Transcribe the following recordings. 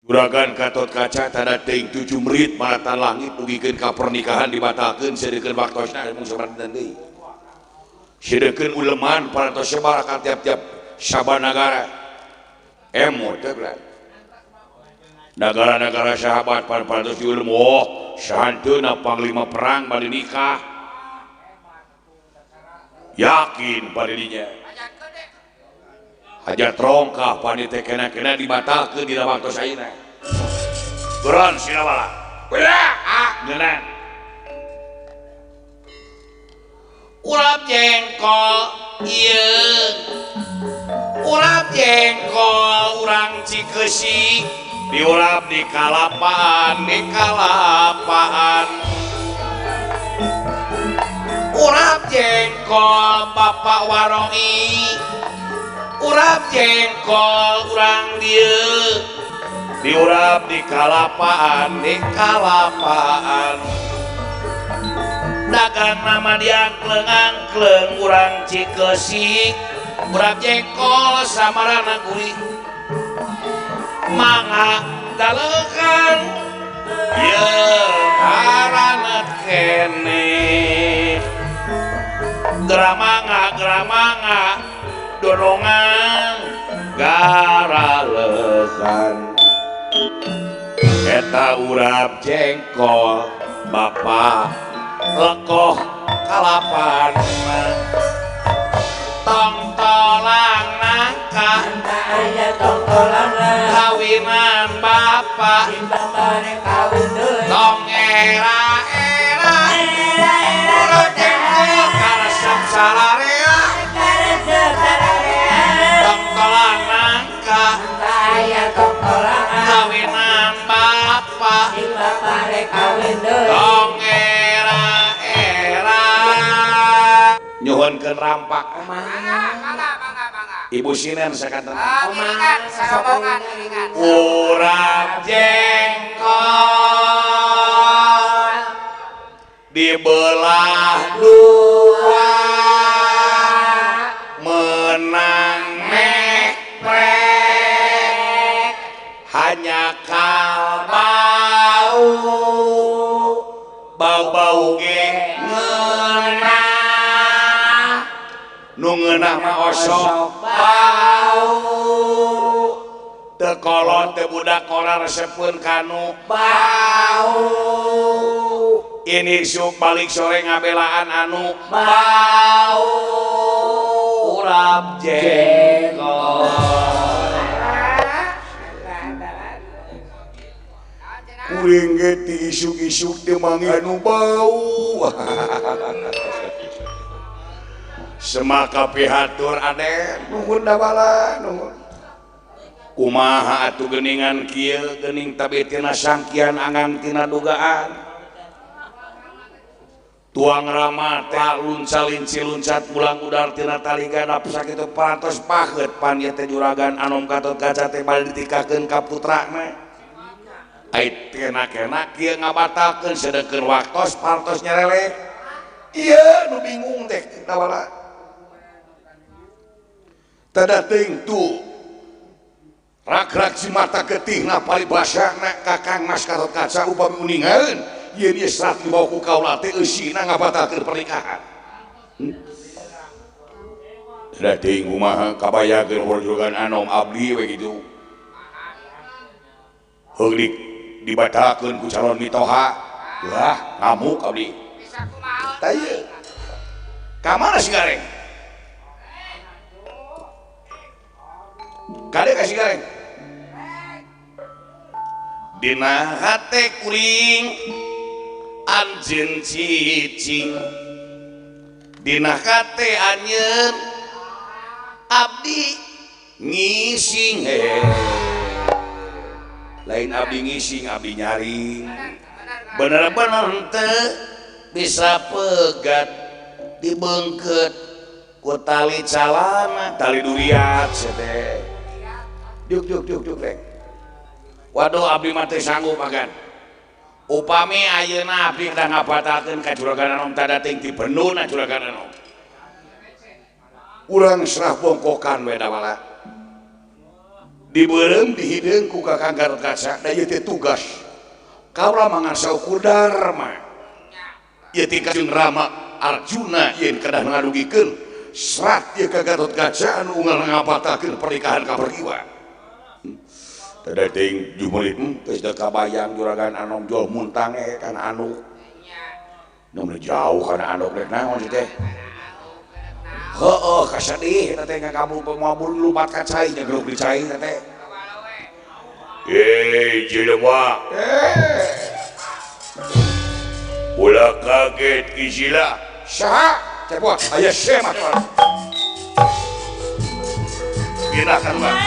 Juragan Gatot Kaca tanda teuing 7 menit maratan langit dugikeun ka pernikahan dibatalkeun sedeukeun waktosna mung sabarang deui. Sedeukeun uleman parantos sebar ka tiap-tiap sabanagara. Emo teh negara-negara sahabat parantos diulem oh sahanteuna panglima perang bari nikah. Yakin padidinya. Hajat rongkah panite kena-kena dibatalkeun dina waktu ayeuna. Geron sinawala. Ah, ngeunaan. Urap jengkol ieu. Urap jengkol urang Cikesik diurap di kalapaan, di kalapaan. Urap jengkol Bapak Waroi. Urap jengkol urang dieu diurap di kalapaan, di kalapaan. Dagang nama diangkleng-angkleng urang Cikesik urap jengkol samarana gurih mangga dalekan yeung haranet keneh gramanga gramanga dorongan garalekan eta urap jengkol bapak lekoh kalapan tong tolang nangka kawinan bapak tong era era urap jengkol karesep salarea tong tolang nangka kawinan bapak tong era era nyuhunkeun rampak Ibu Sinen sakatana urap jengkol dibelah dua menang meprek hanya kal bau bau-bau ge ngeunah nu ngeunah mah osok bau teu kolot teu budak kolar resepeun kanu bau ini isuk balik sore ngabelaan anu bau urap jengkol kuring ge ti isuk-isuk teu manggih anu bau semaka pihatur aden nuhun dabala nuhun kumaha atuh geuningan kieu geuning tabe tina sangkian angang tina dugaan tuang rama teh luncalinci luncat pulang udar tina tali ganap sakitu parantos paheut pan ieu teh juragan Anom Gatot Kaca teh bade ditikakeun ka putrana ai kena-kena kieu ngabatalkeun sedeukeun waktos parantos nyerelek ieu nu bingung teh dabala tada teuing tu rak-rak si mata getihna paribasana ka Kang Mas Gatot Kaca upami uningaeun yen ieu serat dibawa ku kaula teh eusina ngabatalkeun pernikahan. Tada teuing kumaha kabayakeun juragan Anom abdi we kitu. Heug dibatalkeun ku calon mitoha. Wah, ngamuk abdi. Tah ieu. Ka mana si Gareng? Kade ka si Gareng? Dina hate kuring anjeun cicing dina hate anjeun abdi ngising lain abdi ngising abdi nyaring bener-bener henteu bisa pegat dibengket ku tali calana tali duriat teh diuk diuk diuk diuk reng waduh abdi mah teu sanggup agan upami ayeuna abdi teh ngabatalkeun ka juragan Anom tadating ti benuna juragan Anom urang serah bongkokan we dabala Dibeureum dihideung ku Kakang Gatotkaca da ieu teh tugas. Kaula mangan saukur dharma. Ieu teh Kanjeng Rama Arjuna yen kedah ngadugikeun serat ieu ka Gatotkaca anu unggal ngapatakeun pernikahan kapergiwa. Teu teuing jumulit geus teu kabayang juragan anom jual muntang kana anu. Nu jauh kana anu rek naon sih teh. Heeh, kasedih eta teh kamu moal lupat ka cai nya geruk di cai eta teh. Eh, jelema. Ulah kaget Kisila. Saha? Cepot, aya semat. Ginakan Bang.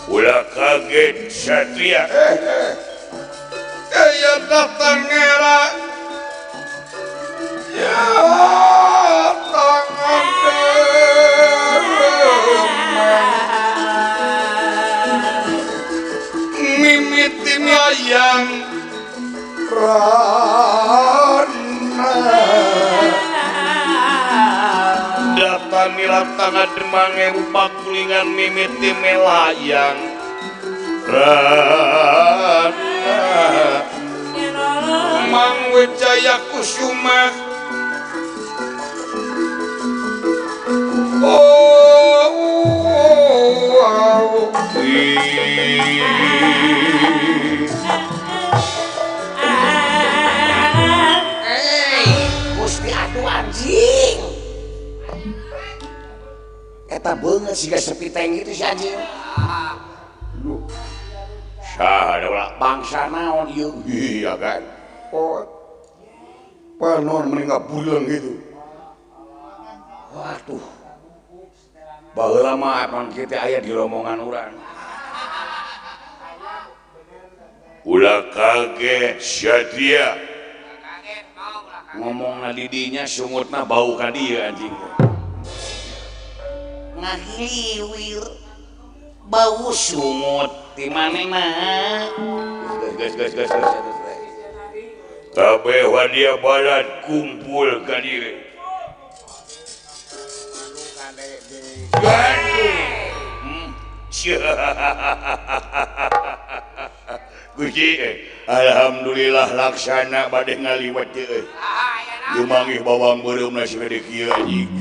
Ulah kaget Satria. Aya datang era. Ya tangan mimiti layang rana data nila tangan demange rupa kulingan mimiti melayang rana Mang Wijaya Kusuma oh, oh, oh. Gusti atuh anjing eta beungeut siga sepi teng itu si anjing. Duh. Saha da bangsa naon ieu? Iya kan. Oh. Panon mending ngabuleung gitu. Waduh. Baheula mah apan kieu teh aya di rombongan urang. Ulah kaget Satria. Ngomongna di dinya sungutna bau ka dieu anjing. Ngahiliwir bau sungut di manehna. Geus geus geus geus. Kabeh wadia barat kumpul ka dieu. Gusti, alhamdulillah laksana bade ngaliwat teh euy. Lumangih bawang beureumna sagede kieu anjing.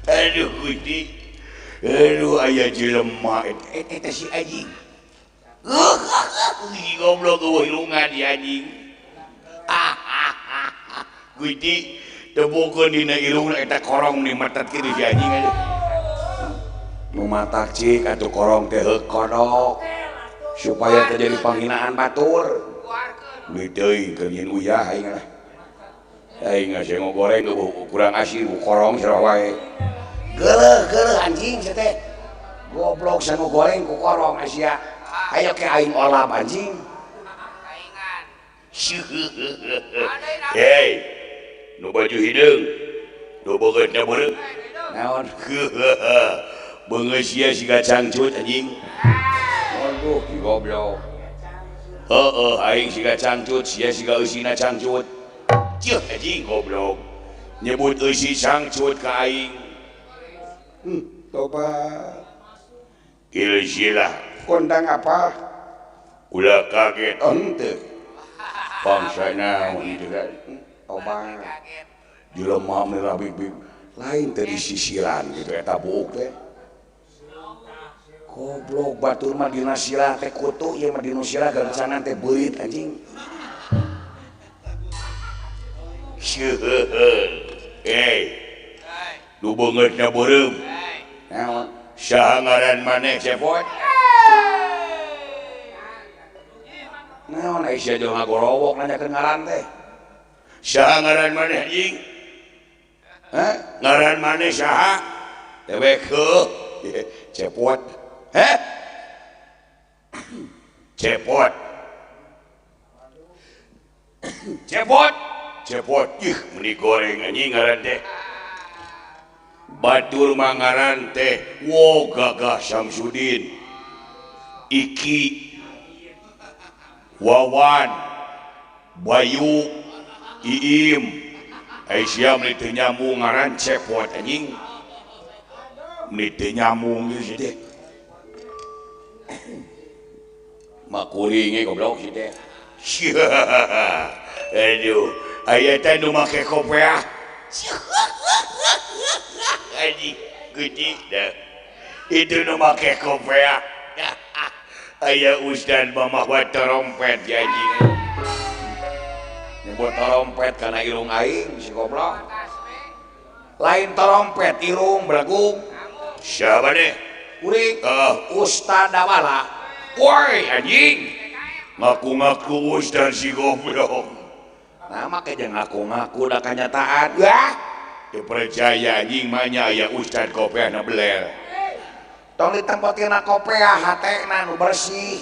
Aduh Gusti. Aduh aya jelema eta si anjing. Gusti goblok eueuh irungan di anjing. Gusti teu dina irungna eta korong ni metet kitu si anjing aja. Nu matak cik atuh korong teh heuk kodok supaya teu jadi panghinaan batur. Duit teuing keur nyieun uyah aing lah. Aing geus goreng kurang asin ku korong sarua wae. Geuleuh geuleuh anjing sia teh. Goblok sangu goreng ku korong asia. Ayo ke aing olap anjing. Hei, nu baju hideung, nu beungeutna beureum. Naon? Beungeut sia siga cangcut anjing. Waduh, ki goblok. Heeh, aing siga cangcut, sia siga eusina cangcut. Ceuh anjing goblok. Nyebut eusi cangcut ka aing. Tobat. Ilsilah. Kondang apa? Ulah kaget. Henteu. Bangsa naon itu kan. Tobat. Jelema merah bibib lain teh disisiran gitu eta buuk teh. Goblok batur mah dina sirah teh kutu ieu mah dina sirah gancangan teh beurit anjing. Hei, Nu beungeutna beureum. Naon? Saha ngaran maneh cepot? Naon ai sia jeung ngagorowok nanyakeun ngaran teh? Saha ngaran maneh anjing? Hah? Ngaran maneh saha? Dewek heuh. Cepot. Heh? Cepot. Cepot. Cepot. Ih, meuni goreng anjing ngaran teh. Batur mah ngaran teh wo Gagah Samsudin. Iki Wawan Bayu Iim. Ai sia meuni teu nyambung ngaran cepot anjing. Meuni teu nyambung geus teh. Makuring ge goblok si teh. Aduh, aya teh nu make kopeah. Anjing gede dah. Itu nu make kopeah. Aya ustad mamah trompet ya anjing. Nyebut trompet kana irung aing si goblok. Lain trompet irung belagung. Siapa deh? Kuring. Ustad Dawala. Woi anjing. Ngaku-ngaku ustad si goblok. Nah make jeung ngaku-ngaku da kanyataan. Wah, dipercaya anjing mah nya aya ustad kopeahna beler. Tong ditempotina kopeah hatena nu bersih.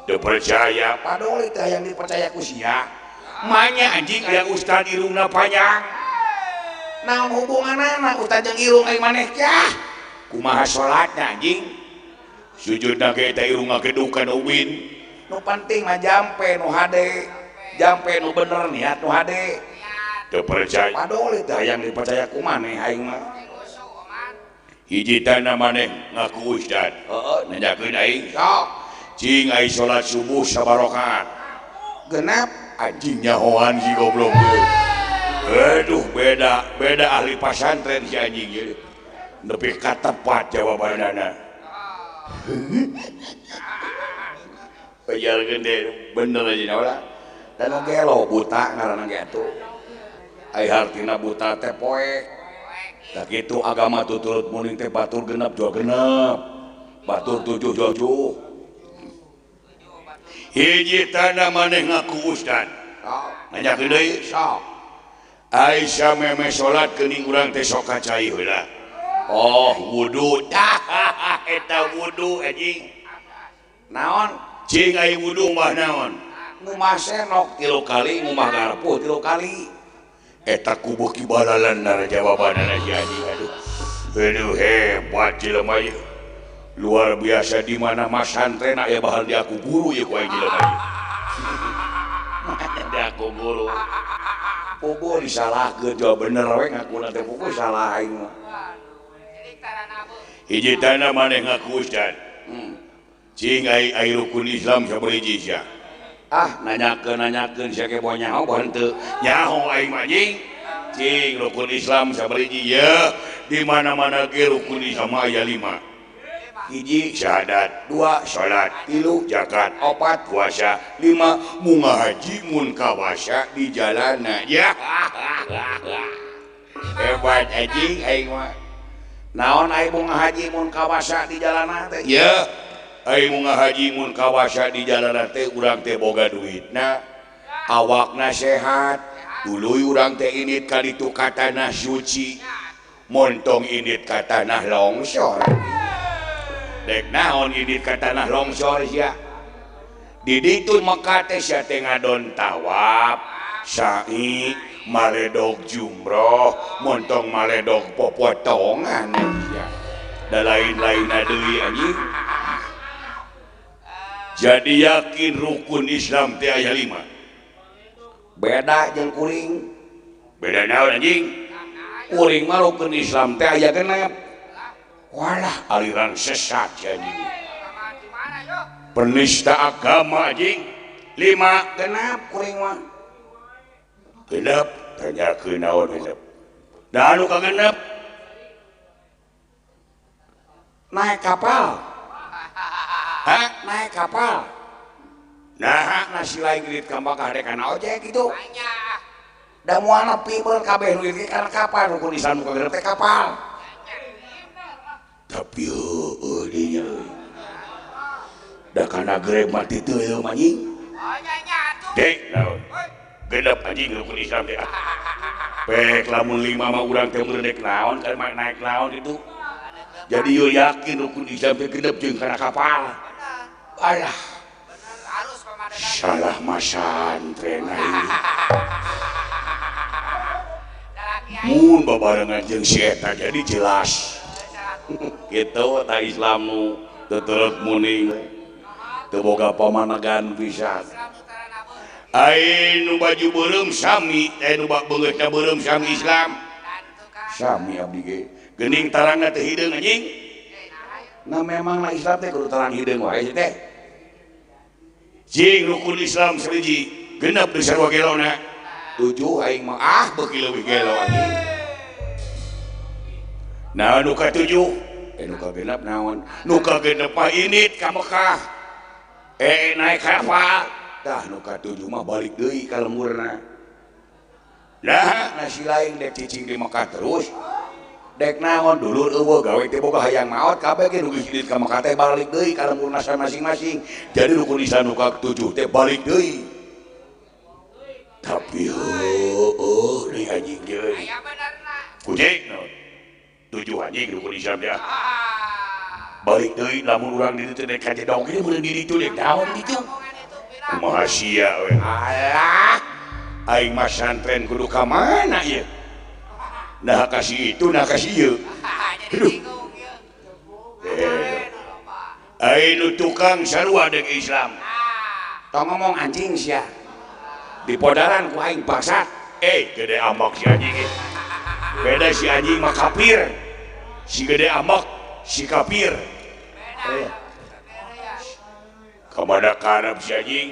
Teu percaya paduli teh hayang dipercaya ku sia. Manya anjing aya ustad irungna panjang. Naon hubunganana ustad jeung irung aing maneh teh? Kumaha salatna anjing? Sujudna ge teh irung ngageduk kana ubin. Nu penting mah jampe nu hade. Jampe nu bener niat nu hade. Teu percaya paduli teh hayang dipercaya ku maneh aing mah. Hiji tanah maneh ngaku ustad. Heeh, nanyakeun aing. Sok. Cing ai salat subuh sabarokaat. Genep anjing nyahoan si goblok. Aduh, beda beda ahli pasantren si anjing ieu. Nepi ka tepat jawabanana. Pajarkeun deh bener aja ulah. Dan oge lo buta ngaranna ge atuh. Ai hartina buta teh poek. Tak gitu agama tuturut muning teh batur genep jual genep batur tujuh jual tujuh. Hiji tanda maneh ngaku ustad. Nanyakeun deui sok. Aisyah meme salat geuning urang teh sok kacai heula. Oh wudu. Eta wudu anjing. Naon? Cing ai wudu mah naon? Ngumah senok 3 kali, ngumah garpu 3 kali. Eta kubu kibalalan jawabanana si anjing. Aduh, aduh hebat jelema ieu. Luar biasa di mana masantren aya bahal di aku guru ieu ku aing jelema ieu. Di aku guru. Puguh disalahkeun jawab bener we ngakuna teh puguh salah aing mah. Hiji tanah maneh ngaku ustad. Cing ai ai rukun Islam sabariji sia. Ah nanyakeun sia ge boh nyaho boh henteu. Nyaho aing mah anjing. Cing rukun Islam sabariji ye. Di mana-mana ge rukun Islam aya 5. Hiji syahadat, 2 salat, 3 zakat, 4 puasa, 5 munga haji mun kawasa di jalana. Ya. Hebat anjing aing mah. Naon aing munga haji mun kawasa di jalana teh? Ye. Aing munga haji mun kawasa di jalana teh urang teh boga duitna, awakna sehat, tuluy urang teh indit ka ditu ka tanah suci, montong indit ka tanah longsor. Dek naon indit ka tanah longsor sia? Di ditu Mekah teh sia teh ngadon tawaf, sa'i, maledog jumroh, montong maledog popotongan sia. Da lain-lainna deui anjing. Jadi yakin rukun Islam teh aya 5. Beda jeung kuring. Beda naon anjing? Kuring mah rukun Islam teh aya 6. Walah aliran sesat anjing. Penista agama anjing. 5 genep kuring mah. Genep tanyakeun naon genep. Da anu ka genep? Naik kapal. Hah? Naik kapal. Nah, nasi lain gerit ka Mekah rek kana ojek gitu. Da moal nepi beul kabeh nu ieu kana kapal rukun Islam nu kagenep teh kapal. Tapi heueuh dinya euy. Da kana greb mah teu heueuh anjing. Dek naon? Genep anjing rukun Islam teh. Pek lamun 5 mah urang teh meureun dek naon kan naik naon itu. Jadi yo yakin rukun Islam teh genep jeung kana kapal. Alah. Salah masantren aing. Mun babarengan jeung si eta jadi jelas. Kitu ta Islam nu teu turut muning. Teu boga pamanagan pisan. Ai nu baju beureum sami, nu beungeutna beureum sami Islam. Sami abdi ge. Geuning tarangna teu hideung anjing. Nah memang lah Islam teh kudu tarang hideung wae teh. Jing rukun Islam sahiji genep di sarua gelona. 7 aing mah ah beuki leuwih gelo anjing. Nah nu ka 7 nu ka genep naon? Nu ka genep mah init ka Mekah. Naik kapal. Tah nu ka 7 mah balik deui ka lemburna. Nah nasi lain dek cicing di Mekah terus. Dek naon dulur eueuh gawe teh boga hayang maot kabeh ge nu geus ka Mekah teh balik deui ka lemburna masing-masing. Jadi rukun Islam nu ka 7 teh balik deui. Tapi heueuh deui anjing deui. Kucing naon? 7 anjing rukun Islam teh. Balik deui lamun urang di ditu dek ka jedong ge meureun di ditu dek naon ditu. Kumaha sia we. Alah. Aing mah santren kudu ka mana ieu? Nah kasih itu, nah kasih ieu. Aduh. Aing nu tukang sarua deung Islam. Tong ngomong anjing sia. Di podaran ku aing bangsat. Gede amak si anjing. Beda si anjing mah kafir. Si gede amak si kafir. Kamana karep si anjing.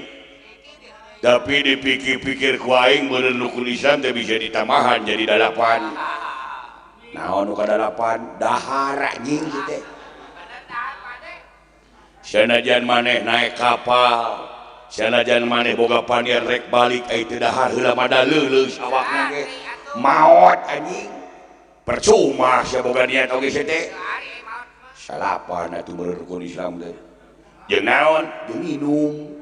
Tapi dipikir-pikir ku aing meureun rukun Islam teh bisa ditamahan jadi 8. Naon nu ka-8? Dahar anjing kieu teh. Sanajan maneh naik kapal, sanajan maneh boga panian rek balik ai teu dahar heula mah leuleus awakna ge. Maot anjing. Percuma sia boga niat oge sia teh. Salapan atuh meureun rukun Islam teh. Jeung naon? Jeung minum.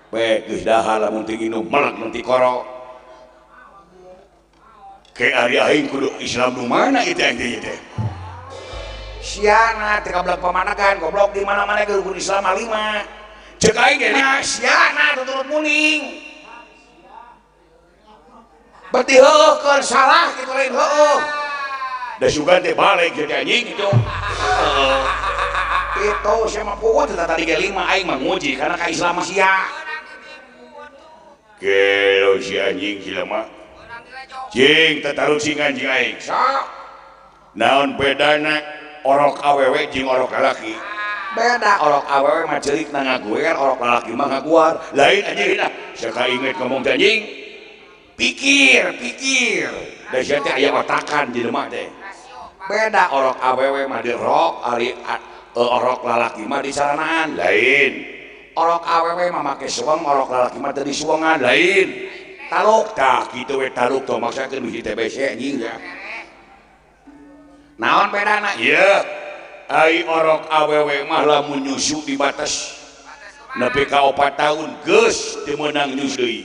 Baik, geus dahar lamun teu nginum melek nanti korok. Ke ari aing kudu Islam nu mana ieu teh anjing teh. Siana teh kablak pamanagan goblok di mana-mana ge rukun Islam mah 5. Ceuk aing ge nah siana tuturut muning. Berarti heueuh keur salah kitu lain heueuh. Da sugan teh balik jadi anjing kitu. Heeh. Itu sia mah puguh teh tadi ge 5 aing mah nguji karena ka Islam mah sia. Gelo si anjing si lama. Jing tataruk sing anjing aing. Sok. Naon bedana orok awewe jeung orok lalaki? Beda orok awewe mah ceurik na ngaguer, orok lalaki mah ngaguar. Lain anjing lah. Sia kainget ngomong teh anjing. Pikir, pikir. Da sia teh aya otakan jelema teh. Beda orok awewe mah di rok, ari orok lalaki mah di saranaan. Lain. Orok awewe mah make suweng, orok lalaki mah teu disuwengan. Lain. Taluk tah kitu we taluk tong maksakeun bisi TBC anjing ya. Naon bedana? Ieu. Ai orok awewe mah lamun nyusu di batas nepi ka 4 tahun geus teu meunang nyusu deui.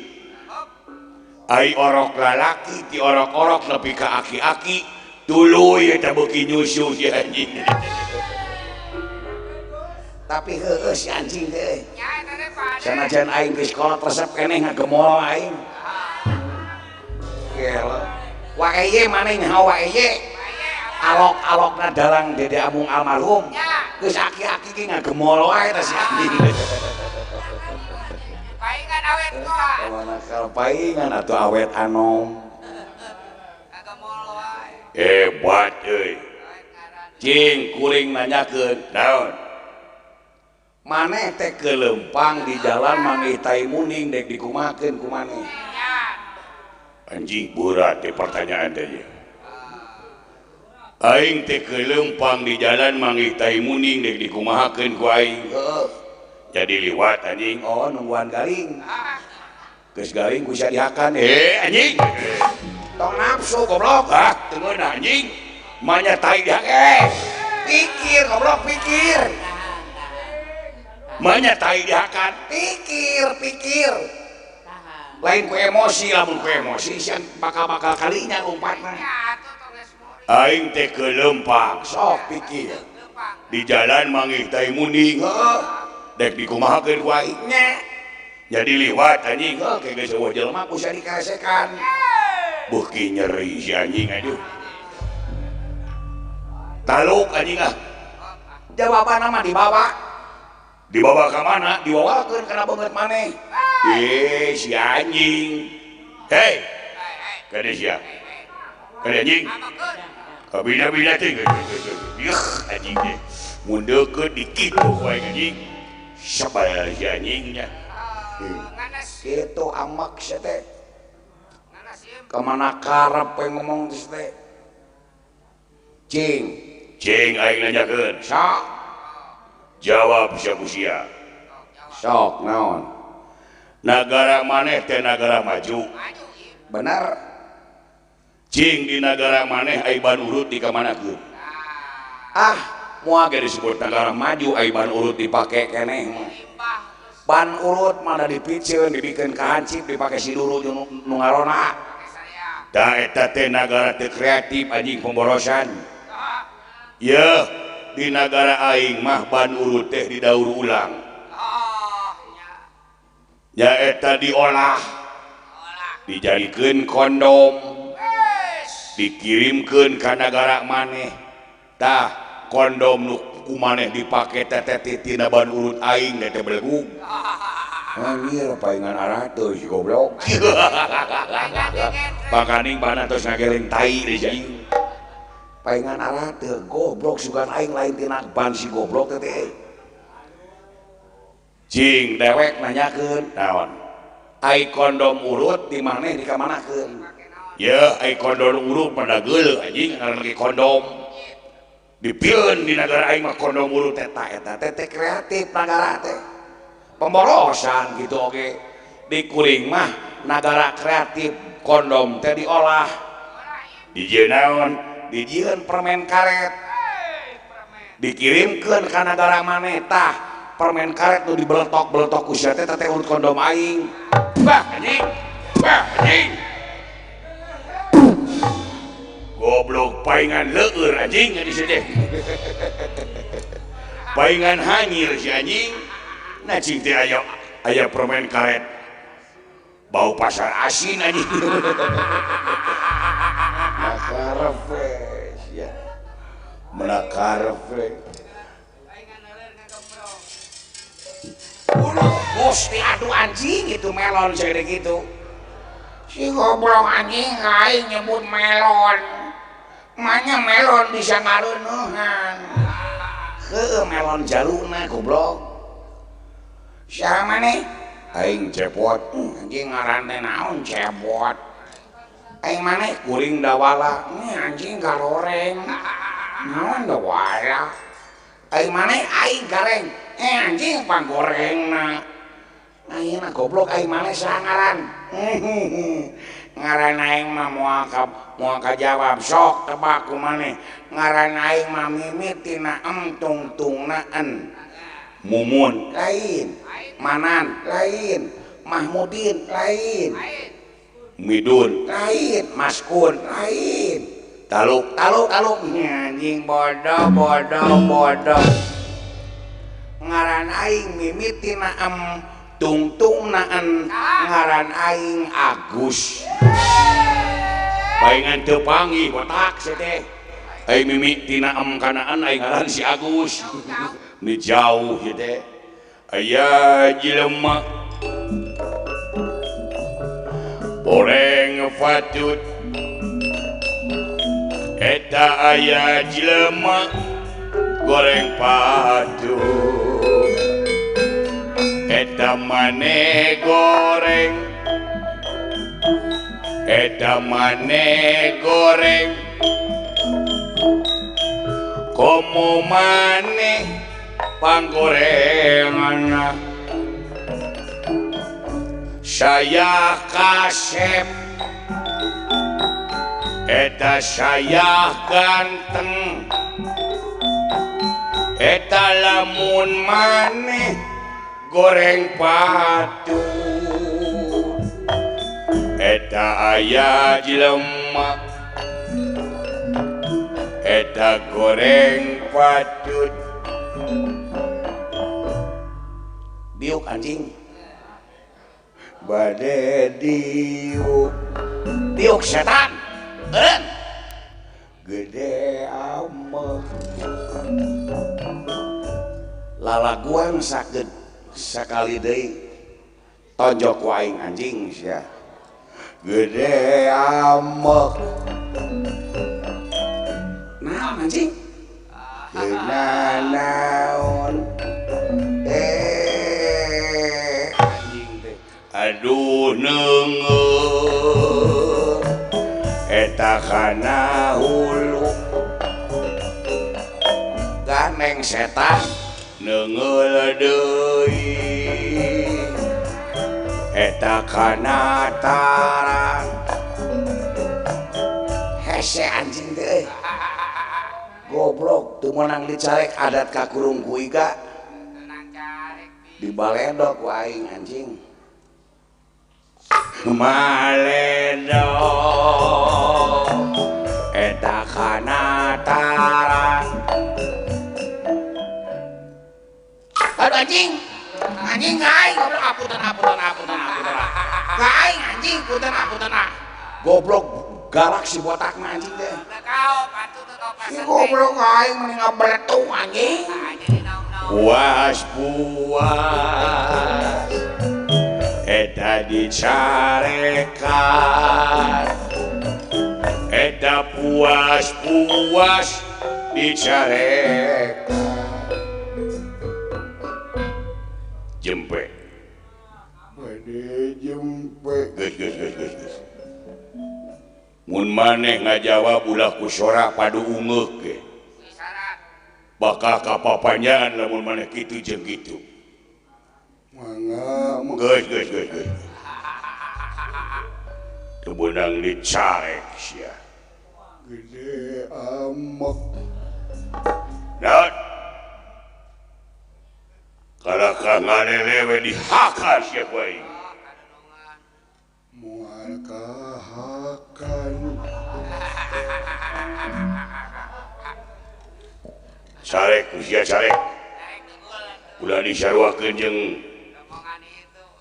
Ai orok lalaki ti orok-orok nepi ka aki-aki tuluy eta beuki nyusu si anjing. Tapi heueuh si anjing teh. Sanajan aing geus kolot resep keneh ngagemol aing. Gelo. Wae maneh nyaho wae. Alok-alokna dalang Dede Amung almarhum. Geus aki-aki ge ngagemol wae teh si anjing. Paingan awet koa. Mana kalau paingan atuh awet anom. Ngagemol wae. Hebat euy. Cing kuring nanyakeun naon? Maneh teh kelempang di jalan manggih tai muning dek dikumakeun ku maneh. Anjing berat teh pertanyaan teh. Aing teh kelempang di jalan manggih tai muning dek dikumahakeun ku aing. Heeh. Jadi liwat anjing. Oh nungguan garing. Geus garing ku sia dihakan. Anjing. Tong nafsu goblok. Ah teu ngeunah anjing. Manya tai dihak. Pikir goblok pikir. Manya tai dihakan pikir pikir. Lain ku emosi lamun ku emosi sian bakal-bakal kalinya lompatna. Aing teh kelempang sok pikir. Di jalan manggih tai munding heuh. Dek dikumahakeun ku aing nya. Jadi liwat anjing heuh ke geus eueuh jelema ku sia dikaresekan. Beuki nyeri si anjing aduh. Taluk anjing ah. Jawabanna mah dibawa. Dibawa ka mana? Diwawakeun kana beungeut maneh. Eh si anjing. Hei. Kade sia. Kade anjing. Kabina-bina teh. Yuh anjing teh. Mun deukeut dikitu ku aing anjing. Sabal si anjingnya. Kitu amak sia teh. Kemana karep we ngomong teh. Cing, cing aing nanyakeun. Sok. Jawab sia ku sia. Sok naon? Nagara maneh teh nagara maju. Bener. Cing di nagara maneh ai ban urut dikamanakeun? Ah, moal ge disebut nagara maju ai ban urut dipake keneh mah. Ban urut mah da dipiceun dibikeun ka hancip dipake si dulu jeung nu ngarona. Da eta teh nagara teu kreatif anjing pemborosan. Yeuh, di nagara aing mah ban urut teh didaur ulang. Nyaeta diolah, dijadikeun kondom, dikirimkeun ka nagara maneh. Tah kondom nu ku maneh dipake teh teh tina ban urut aing teh belegug. Anjir paingan arah teu si goblok. Pakaning bana tos ngageleng tai deui anjing. Paingan arah teu goblok sugan aing lain tina ban si goblok teh teh. Cing dewek nanyakeun naon? Ai kondom urut di maneh dikamanakeun? Yeuh ai kondom urut mah da geuleuh anjing ngaran ge kondom. Dipieun di nagara aing mah kondom urut teh ta eta teh teh kreatif nagara teh. Pemborosan gitu oge. Di kuring mah nagara kreatif kondom teh diolah. Dijieun naon? Dijieun permen karet. Dikirimkeun ka nagara maneh tah. Permen karet nu dibeletok-beletok ku sia teh teh urut kondom aing. Bah anjing. Bah anjing. Goblok paingan leueur anjing di sini. Paingan hanyir si anjing. Nah cing teh aya aya permen karet. Bau pasar asin anjing. Nakarep we sia. Menakarep we. Gusti aduh anjing itu melon segede gitu. Si goblok anjing aing nyebut melon. Manya melon bisa ngareuneuhan. Heueuh melon jaluna goblok. Saha maneh? Aing cepot. Anjing ngaran teh naon cepot. Aing maneh kuring dawala. Anjing garoreng. Naon dawala? Aing maneh aing gareng. Anjing panggorengna. Ayeuna goblok aing maneh saha ngaran? Ngaran aing mah moal kajawab sok tebak ku maneh. Ngaran aing mah mimitina em tungtungna en. Mumun lain, Manan lain, Mahmudin lain, Midun lain, Maskun lain. Taluk taluk taluk anjing bodoh bodoh bodoh. Ngaran aing mimitina em tungtungna en, ngaran aing Agus. Paingan teu panggih botak sia teh. Aing mimitina em kanaan aing ngaran si Agus. Ni jauh ieu teh. Aya jelema goreng fatut eta aya jelema goreng patut eta mane goreng eta mane goreng komo mane panggorengan saya kasep eta saya ganteng Eta lamun maneh goreng patut eta aya jelema eta goreng patut diuk anjing bade diuk diuk setan eureun gede amek lalaguan sakit sakali deui tonjok ku aing anjing sia gede amek naon anjing naon anjing teh aduh neungeut eta kana hulu ganeng setan neungeul deui eta kana tarang hese anjing teh goblok teu meunang dicarek adat kakurung ku iga dibaledog ku aing anjing maledog eta kana tarang aduh anjing anjing aing goblok apunten apunten apunten apunten aing anjing punten apunten goblok galak si botak mah anjing teh si goblok aing mending ngabeletung anjing puas puas eta dicarekan eta puas puas dicarekan jempe bade jempe geus geus geus geus geus mun maneh ngajawab ulah ku sora padu ungeuk ge bakal kapapanjaan lamun maneh kitu jeung kitu mangga geus geus geus geus teu beunang dicarek sia gede amek naon kalakah ngarelewe dihakan sia ku aing moal kahakan carek sia carek ulah disaruakeun jeung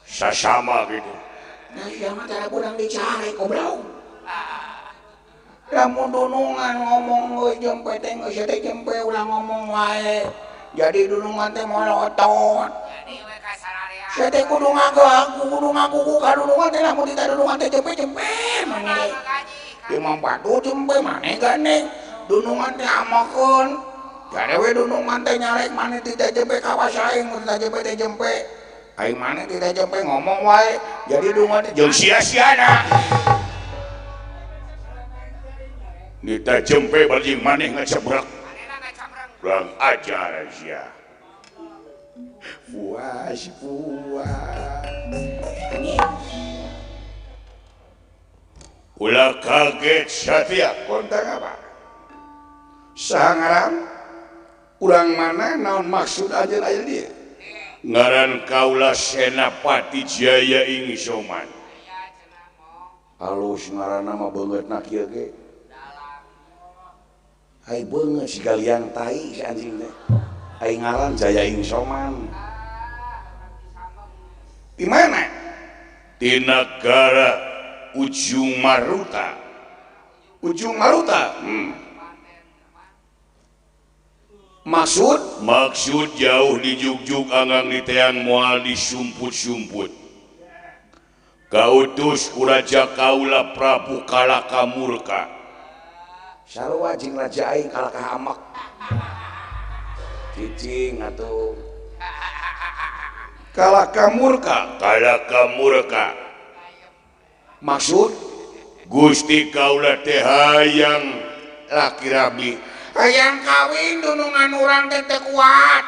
sasama gitu nah sia mah tara beunang dicarek goblok lamun dunungan ngomong geus jempe teh geus teh jempe ulah ngomong wae jadi dunungan teh molotot sia teh kudu ngaku kudu ngaku ka dunungan teh lamun teh dunungan teh jempe-jempe maneh imam batu jempe maneh gandeng dunungan teh amakeun jare we dunungan teh nyarek maneh teh jempe kawas aing mun teh jempe teh jempe aing maneh teh jempe ngomong wae jadi dunungan teh jeung sia-siana nita jempe bari maneh ngacebrek kurang ajar sia puas puas ulah kaget satya kontak apa saha ngaran urang mana naon maksud aja aja dia ngaran kaula Senapati Jaya Ing Soman halus ngaranna mah beungeutna kieu ge ai beungeut si galiang tai si anjing teh ai ngaran Jaya Ing Soman di mana di negara Ujung Maruta Ujung Maruta maksud maksud jauh di jugjug anggang di teang moal disumput-sumput kautus ku raja kaula Prabu Kalaka Murka sarua jeung raja aing kalakah amek cicing atuh Kalaka Murka Kalaka Murka maksud Gusti kaula teh hayang laki rabi hayang kawin dunungan urang teh teu kuat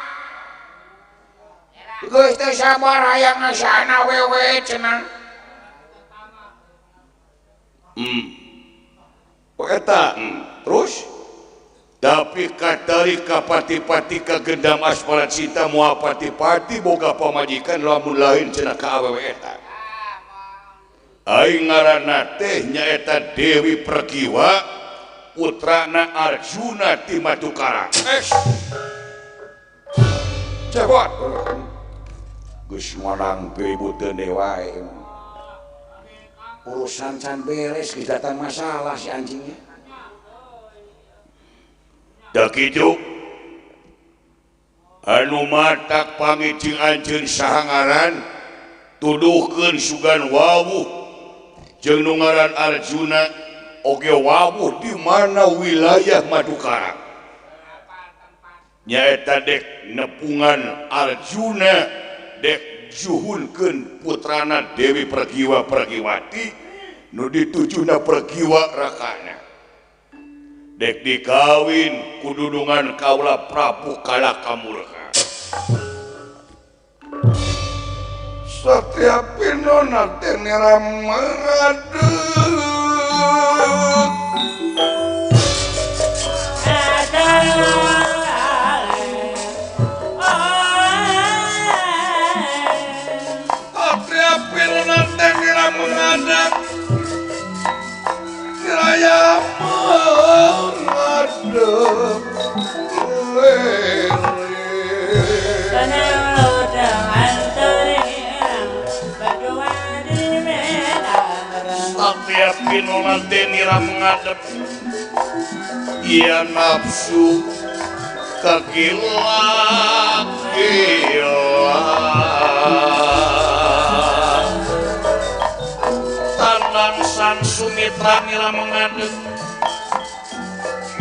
geus teu sabar hayang ngasana wewe cenah eta terus Tapi katari kapati-pati kagendam asmara cinta moal pati-pati boga pamajikan lamun lain cenah ka awewe eta. Aing ngaranna teh nyaeta Dewi Pergiwa putrana Arjuna ti Madukara. Cebot. Geus menang keributan wae. Urusan can beres geus datang masalah si anjingnya. Da kitu anu matak pangicing anjeun saha ngaran tuduhkeun sugan wawuh jeung nu ngaran Arjuna oge wawuh di mana wilayah Madukara. Nyaeta dek nepungan Arjuna dek juhunkeun putrana Dewi Pergiwa Pergiwati nu ditujuna Pergiwa rakana. Dek dikawin kududungan kaula Prabu Kalakamurka. Satria Pinona teh nira mengadeg. Satria Pinona teh nira mengadeg. Niraya mengadeg. Satria Pinona teh nira mengadep. Ia nafsu kagila-gila. Tanang Sang Sumitra nira mengadep.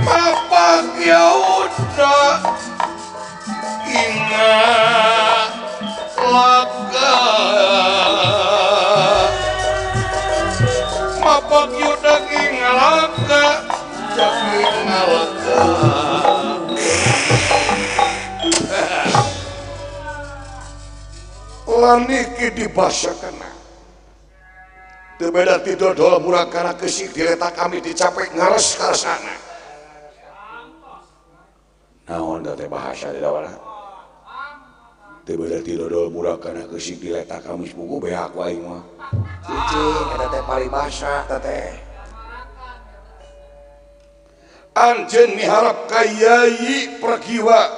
Bapak Yahuda ingat laga. Bapak Yuda ingalaka, ingalaka. Laniki dibasakana. Teu beda ti dodol murakana kesik diletak kami dicapek ngares karesana. Naon da teh bahasa di dawana? Teu beda ti dodol murakana kesik diletak kami buku beak wae mah. Cicing eta teh paribasa eta teh. Anjeun miharap ka Yayi Pergiwa.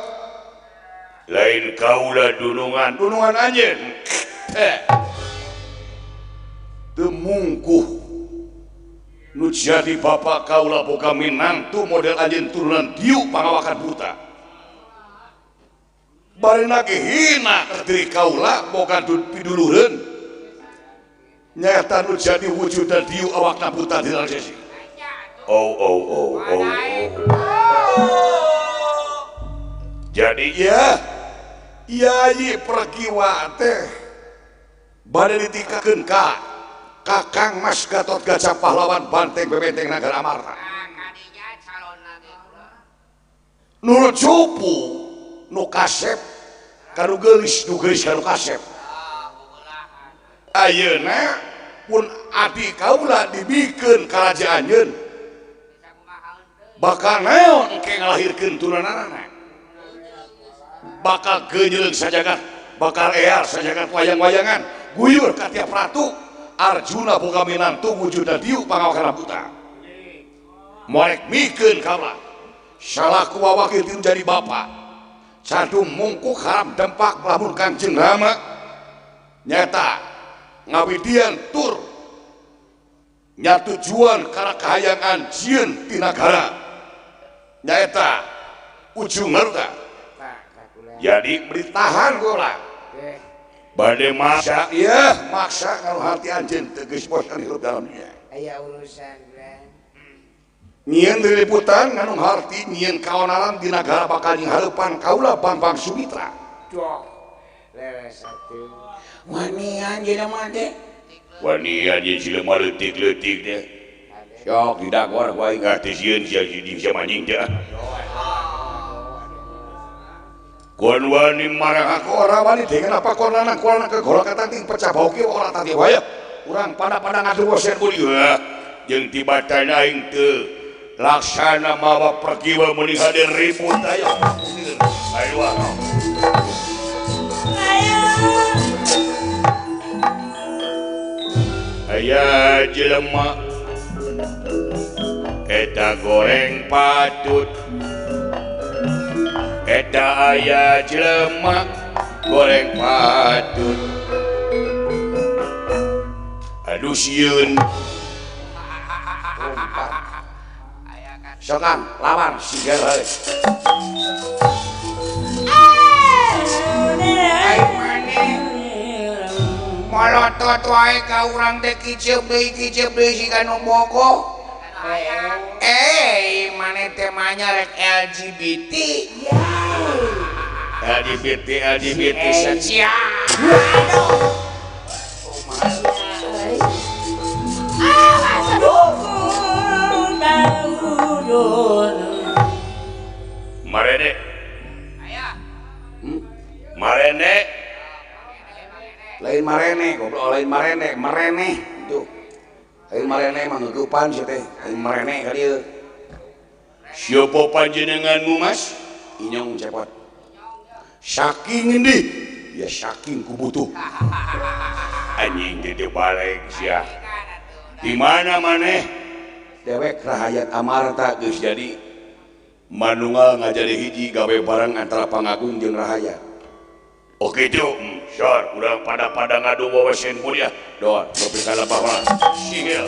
Lain kaula dunungan, dunungan anjeun. Teu mungkuh nu jadi bapak kaula boga minantu model anjeun turunan diuk pangawakan buta. Barina ge hina ka diri kaula boga pidulureun. Nyata nu jadi wujudan diuk awakna buta di sisi. Oh oh oh oh. Jadi ya Yayi Pergiwa teh bade ditikakeun ka Kakang Mas Gatot Kaca pahlawan banteng bebenteng Nagara Amarta. Nu cupu nu kasep kanu geulis nu geulis kanu kasep. Ayeuna pun adi kaula dibikeun karajaan yeun. Bakal naon engke ngalahirkeun turunanana. Bakal geunyeuleung sajagat, bakal ear sajagat wayang-wayangan, guyur ka tiap ratu. Arjuna boga minantu wujudna diuk pangawakan buta. Moek mikeun kaula. Salaku wawakil ti jadi bapa. Sadu mungkuk haram dempak lamun Kangjeng Rama nyata ngawidian tur nya tujuan kana kahayangan jieun ti nagara. Nyaeta ujung harta. Jadi beritahan kula. Bade maksa iya maksa kalau hati anjeun teu geus bosan hirup dalamnya. Aya urusan kan. Nyieun liliputan nganu harti nyieun kaonaran di nagara bakal nyinghareupan kaula Bambang Sumitra. Duh. Leres atuh. Wanian jelema teh. Wanian ye jelema leutik-leutik teh. Sok didagor wae ngarti sieun sia jadi anjing teh. Kon wani marah aku ora wani dengan apa kon lanang kon lanang kegolok ting pecah bau ki ora tadi wae. Urang pada-pada ngadu bosen budi. Jeung tibatan aing teu Laksana mawa pergiwa meni hadir ribut ayo. Ayo. Aya jelema eta goreng patut. Eta aya jelema goreng patut. Aduh sieun. Sokan lawan siga heus. Ai maneh molotot wae ka urang teh kiceup deui siga nu bogoh. Eh, maneh teh manya rek LGBT. LGBT LGBT sia. Marene. Marene. Lain marene, goblok lain marene, marene itu. Lain marene mah ngeueupan sia teh, lain marene ka dieu. Siapa panjenenganmu, Mas? Inyong cepot. Saking endi? Ya saking ku butuh. Anjing di balik sia. Di mana maneh? Dewek rahayat amarta geus jadi manunggal ngajadi hiji gawe bareng antara pangagung jeung rahayat. Oke itu, sure, urang pada-pada ngadu wawasin mulia. Doa, berpisah bahwa sihir.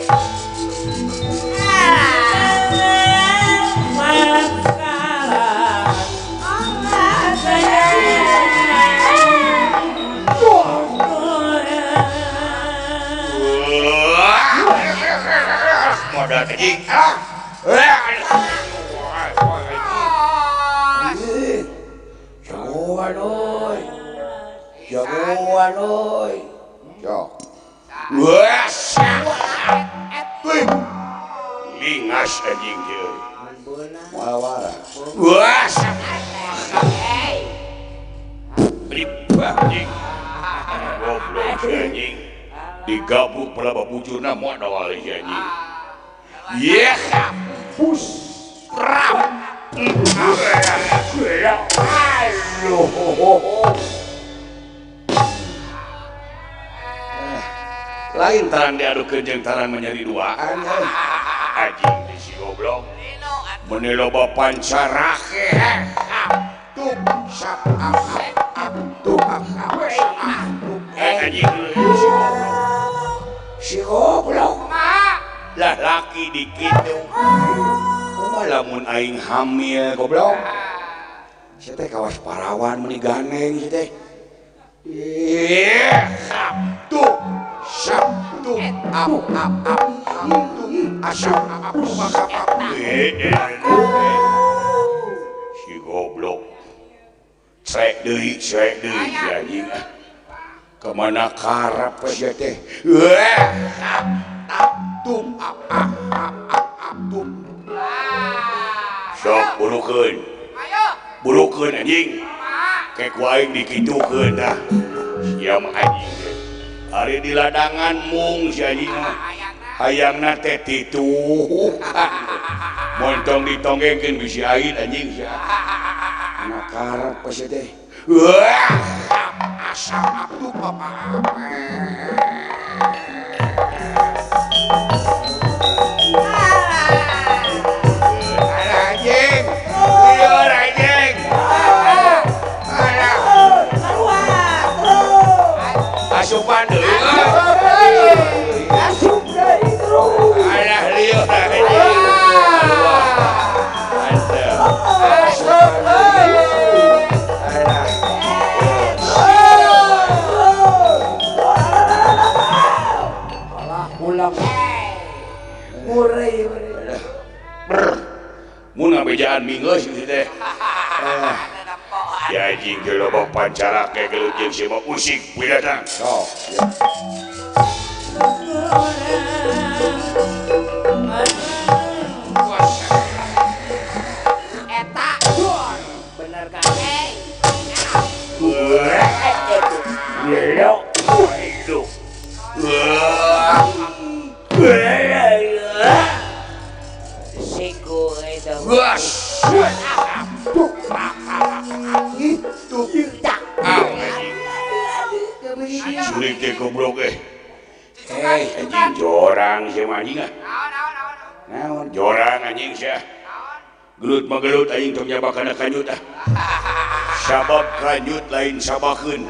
Modal kecil. Jagoan oi. Jagoan oi. Jok. Lingas anjing ieu. Moal waras. Ribah anjing. Goblok anjing. Digabuk pelaba bujurna moal dawal anjing. Yeah, pus, rap, lain tarang diadukeun jeung tarang menyeri duaan, anjing di si goblok, meuni loba pancarake, tuh, sap, ap, ap, tuh, ap, ap, anjing si goblok, lah laki dikitu kumaha lamun aing hamil goblok sia teh kawas parawan meuni ganeng sia teh Sabtu Sabtu ap ap ap asap ap ap si goblok cek deui si anjing kemana karep sia teh tum ap ap ap ap tum sok burukeun burukeun anjing kek aing dikitukeun dah sia mah anjing ari di ladangan mung si anjing mah hayangna teh tituhan montong ditonggengkeun bisi aing anjing sia na karep sia teh asap ap tum ap ap. Asupan deui. Asup deui terus. Alah lieur anjing. Asup deui. Alah. Alah ulang. Murei. Mun ngabejaan minggeus ieu teh. Ya anjing ge loba pancara ke gelut jeung si mah usik widatang. Sok. Eta bener kan? Si goblok. Leutik goblok eh. Eh anjing jorang sia mah anjing ah. Naon jorang anjing sia. Gelut mah gelut anjing tong nyabak kana kanjut ah. Sabab kanjut lain sabakeun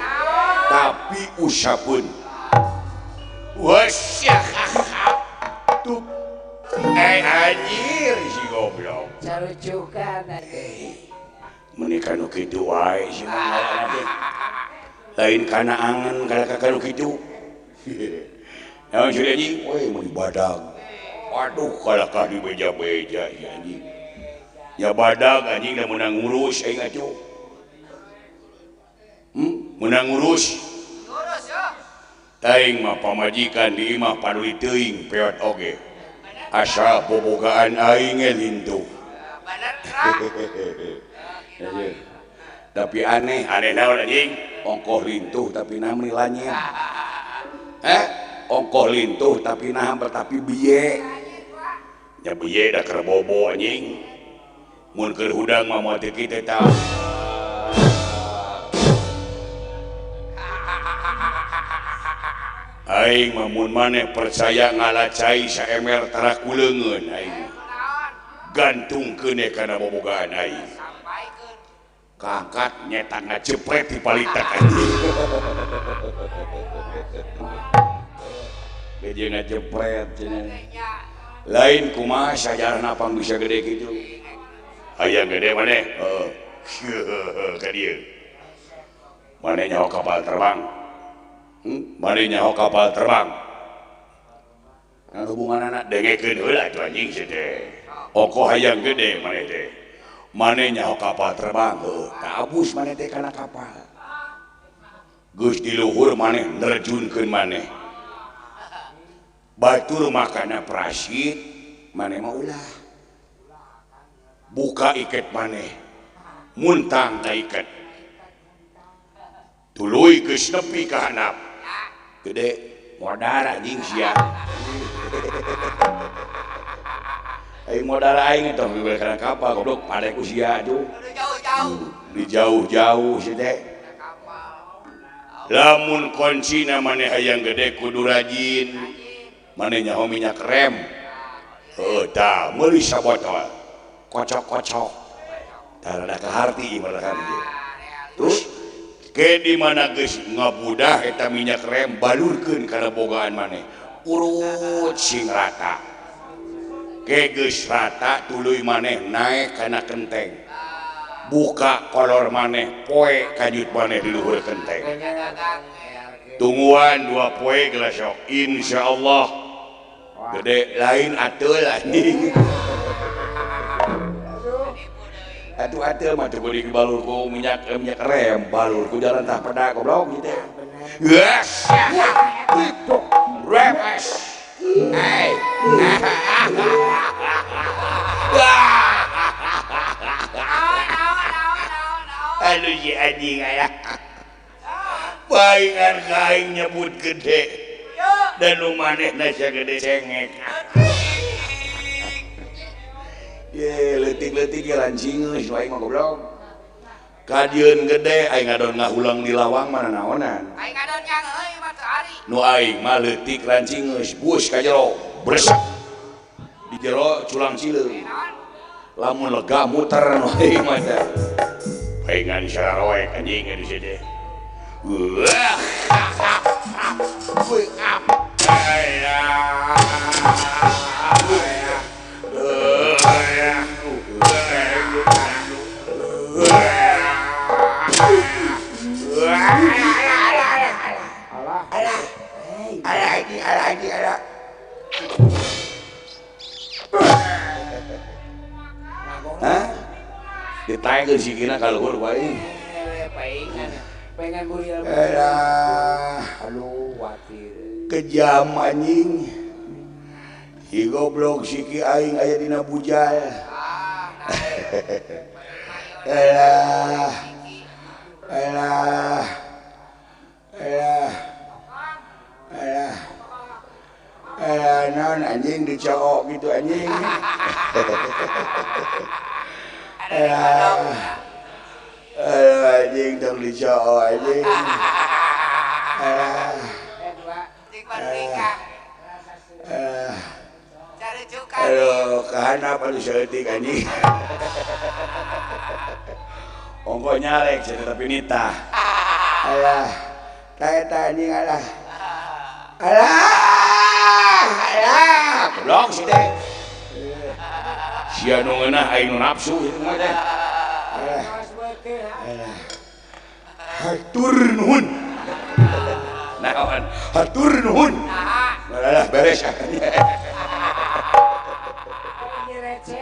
tapi usapeun. Wes tuh eh anjir si goblok. Carucukan eh. Menikah nu kitu wae si mah lain kana angan kana ka nu kitu. Naon si anjing? Weh mun badag. Aduh kalakah di beja-beja si anjing. Ya badag anjing da meunang ngurus aing atuh. Meunang ngurus. Ngurus ya. Aing mah pamajikan di imah paduli teuing peot oge. Asa bobogaan aing ge lintuh. Bener tra. Tapi aneh, aneh naon anjing? Ongkoh lintuh tapi nah meuni lanyet. Eh, ongkoh lintuh tapi nah bertapi biye. Ya biye da keur bobo anjing. Mun keur hudang mah moal teu kitu tah. Aing mah mun maneh percaya ngala cai saemer tara kuleungeun aing. Gantungkeun kana bobogaan aing. Kaangkat nyetak ngajepret di palitak anjing. Dia ngajepret lain kumaha sajarahna pang bisa gede kitu. Hayang gede maneh? Heeh. Ka dieu. Maneh nyaho kapal terbang. Maneh nyaho kapal terbang. Nah hubunganana dengekeun heula atuh anjing sia teh. Ongkoh hayang gede maneh teh. Maneh nyaho kapal terbang, heuh, kabus maneh teh kana kapal. Geus di luhur maneh nerjunkeun maneh. Batur makana prasit, maneh mah ulah. Buka iket maneh, muntang ka iket. Tuluy geus nepi ka handap. Gede modar anjing sia. Aing modal aing tong dibeli kana kapal goblok pade ku sia atuh. Jauh-jauh. Di jauh-jauh sia teh. Lamun kuncina maneh hayang gede kudu rajin. Maneh nyaho minyak rem. Heuh tah meuli sabotol. Kocok-kocok. Tah rada kaharti ieu mah ieu. Terus ke di mana geus ngabudah eta minyak rem balurkeun kana bogaan maneh. Urut sing rata. Geus rata tuluy maneh naek kana kenteng. Buka kolor maneh poe kajut maneh di luhur kenteng. Tungguan dua poe gelasok insyaallah gede lain ateul anjing. Atuh ateul mah teu kudu dibalur ku minyak minyak rem, balur ku jalan tah peda goblok kitu. Yes. Remes. Hey. Aduh si anjing aya. Paingan ka aing nyebut gede. Dan nu manehna sia gede cengek. Ye leutik-leutik ge lancingeus aing mah goblok. Kadieun gede aing ngadon ngahulang di lawang mana naonan. Aing ngadon yang euy mah teu ari. Nu aing mah leutik lancingeus bus ka jero bresak. Di jero culang cileung. Lamun lega muter nu aing mah teh. Paingan sararoek anjing di situ. Wah. Hah? Ditaekeun sikina ka luhur wae. Pengen burial. Alah, aduh watir. Kejam anjing. Si goblok siki aing aya dina bujal. Alah. Alah. Alah. Alah. Alah naon anjing dicokok gitu anjing. Alah. Alah anjing tong dicokok anjing. Alah. Aduh, kahanap aduh saeutik anjing. Ongko nyalek cenah tapi nitah. Alah, ta eta anjing alah. Alah, alah, goblok si teh. Sia nu ngeunah aing nu nafsu ieu mah teh. Alah. Alah. Hatur nuhun. Naon? Hatur nuhun. Alah beres.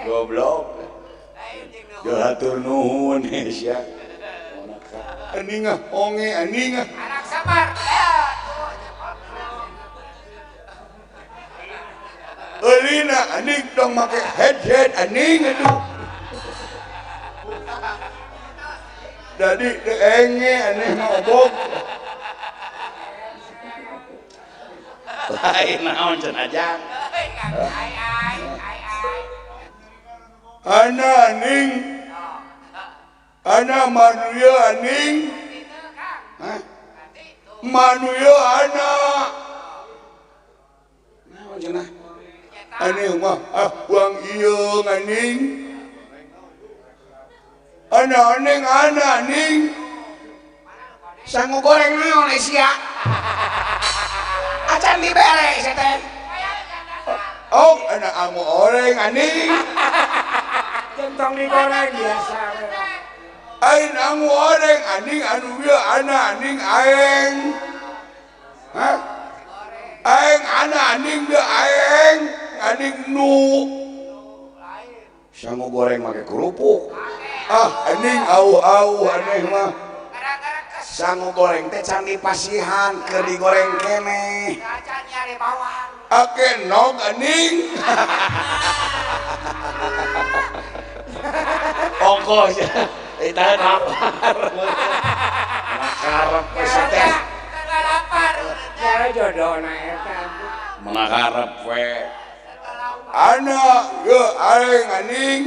Goblok. Hatur nuhun sia. Anjing ah, onge anjing ah. Anak sabar. Eulina anjing dong make headset anjing aduh. Jadi teu enge aneh mah obok. Lain naon cenah ajang. Ana aning. Ana manuya aning. Hah? Manuya ana. Naon cenah? Aneh mah ah uang ieu aning. Ana aning ana aning. Sangu goreng naon sia? Acan dibere sia teh. Oh, ana angu oreng aning. Centong digoreng biasa. Aing angu oreng aning anu ieu ana aning aing. Hah? Aing ana aning deui aing aning nu. Sangu goreng make kerupuk. Ah, aning au-au aneh mah. Sangu goreng teh can dipasihan keur digoreng keneh. Acan nyari bawang. Ake nog aning. Ongkos ditahan lapar. Makarep we teh. Lapar. Cara jodohna eta. Makarep we. Ana ye aing aning.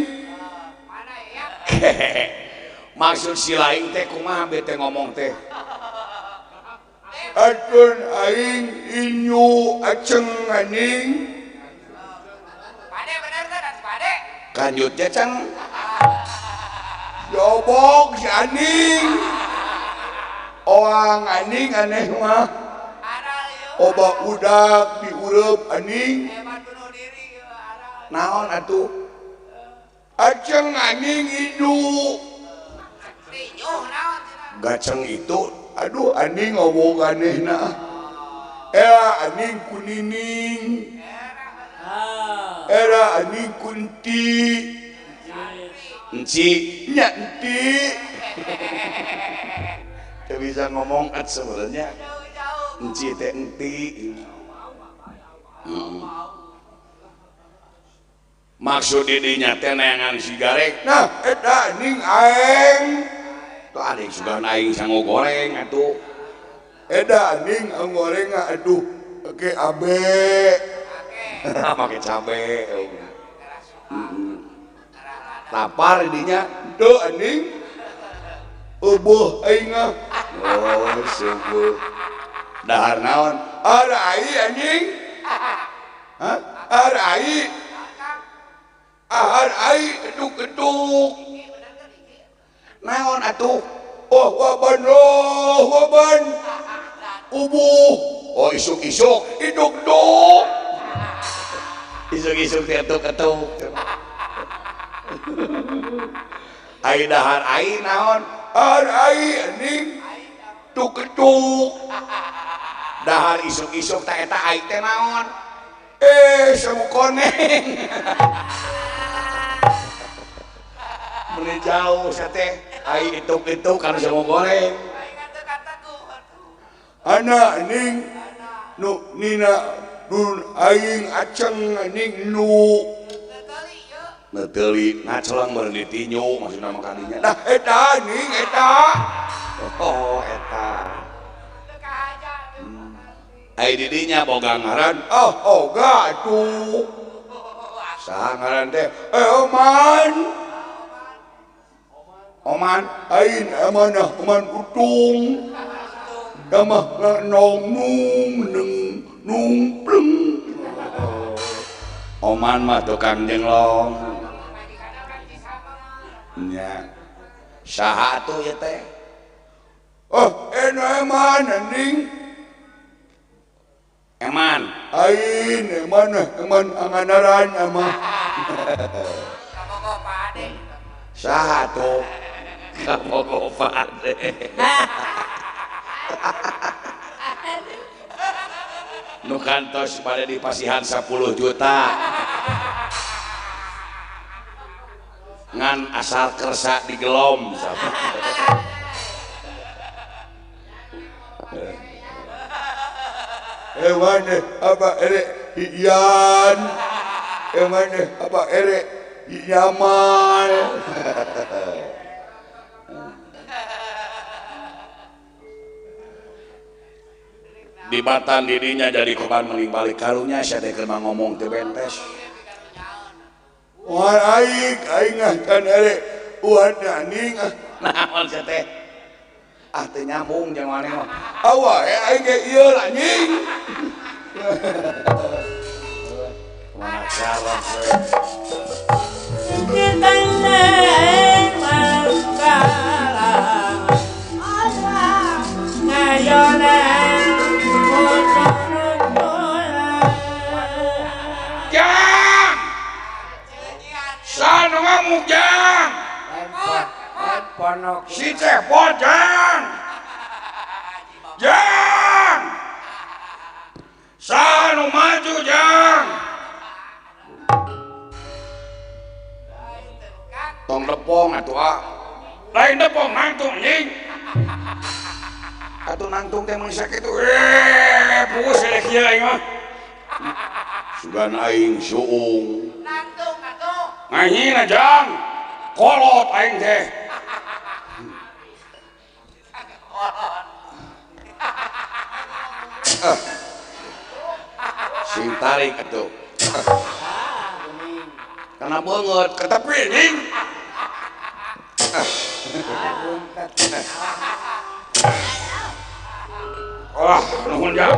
Maksud si lain teh kumaha bete ngomong teh. Atun aing inyu aceng aning. Pade bener teh pade. Kanjutnya ceng. Jobok si aning. Oang aning aneh mah. Oba udak diureup aning. Naon atuh? Aceng aning inyu. Gaceng itu aduh aning ngomong anehna. Era aning kunining. Era aning kunti. Enci nya enti. Teu bisa ngomong at sebenarnya. Enci teh enti. Maksud didinya teh neangan sigarek. Nah eta aning aing. Tuh aing sugan aing sangu goreng atuh. Eta aning goreng aduh ke abe. Make cabe. Lapar didinya. Tuh aning. Ubuh aing ah. Oh, subuh. Dahar naon? Arai anjing. Hah? Arai. Arai eduk-eduk. Naon atuh? Oh, waban oh, waban. Ubuh. Oh, isuk-isuk iduk-duk. Isuk-isuk teh etuk-etuk. Ai dahar ai naon? Arai anjing. Tuk-tuk. Dahar isuk-isuk ta eta ai teh naon? Eh, sangu koneng. Meni jauh sia teh. Ai itu-itu kan sangu goreng. Ana aning nu nina nun aing aceng aning nu. Neteuli ngacelang meureun ditinju maksudna mah kadinya. Nah eta aning eta. Oh eta. Ai didinya boga ngaran. Oh oga atuh. Saha ngaran teh? Eh Oman. Oman aing amanah Oman utung. Damah nong nung neng Numpleng. Oman mah tukang jenglong. Nya. Saha atuh ieu teh? Oh, eman anjing. Eman. Ain eman eman anganaran mah. Saha tuh? Kabogo pade. Nu kantos pada dipasihan 10 juta. Ngan asal kersa digelom sama. Eman apa ere ian. Eman apa ere nyaman. Dibatan dirinya jadi korban mending balik karunya sia teh keur ngomong teu bentes. Wah aing aing ah kan ere uan anjing ah. Naon sia teh? Ah teu nyambung jeung maneh mah. Awa aing ge ieu anjing. Kumaha cara Jang! Sanu ngamuk jang! Si cepot jang! Jang! Sanu maju jang! Tong lepong atuh ah. Lain lepong nangtung anjing. Atuh nangtung teh mun sakitu. Pugus eleh kieu aing mah. Sugan aing suung. Nangtung atuh. Ngahina jang. Kolot aing teh. Sing tarik atuh. Kana beungeut ketepi anjing. Wah, nuhun jang.